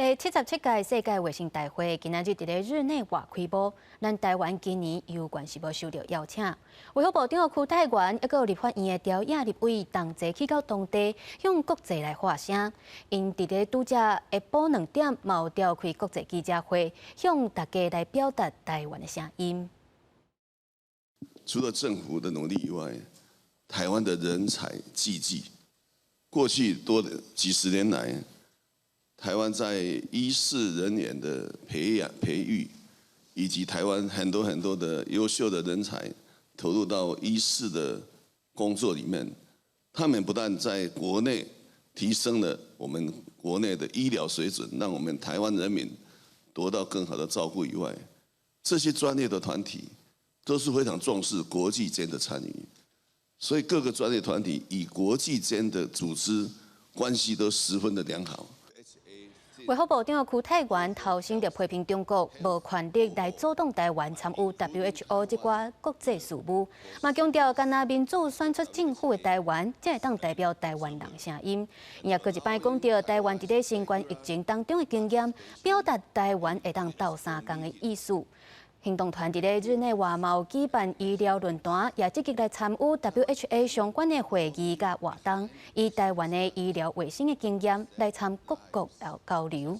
第77屆世界衛生大會今仔日佇咧日內瓦開幕，咱台灣今年猶原是無受著邀請。衛福部長邱泰源，抑閣有立法院的朝野立委同齊去到當地，向國際來發聲。𪜶佇咧拄才下晡2點，嘛有召開國際記者會，向大家來表達台灣的聲音。除了政府的努力以外，台灣的人才濟濟，過去多幾十年來，台灣在醫事人員的培養、培育，以及台灣很多很多的優秀的人才投入到醫事的工作裡面，他們不但在國內提升了我們國內的醫療水準，讓我們台灣人民得到更好的照顧以外，這些專業的團體都是非常重視國際間的參與，所以各個專業團體與國際間的組織關係都十分的良好。衛福部長邱泰源頭先就批評中國無權力來阻擋台灣參與 WHO 這寡國際事務，嘛強調干焦民主選出政府的台灣，才會當代表台灣人聲音。伊也閣一擺講著台灣佇咧新冠疫情當中的經驗，表達台灣會當鬥相共的意思。行動團佇咧日內瓦嘛有舉辦醫療論壇，也積極來參與 WHA 相關的會議佮活動，以台灣的醫療衛生的經驗來參各國交流。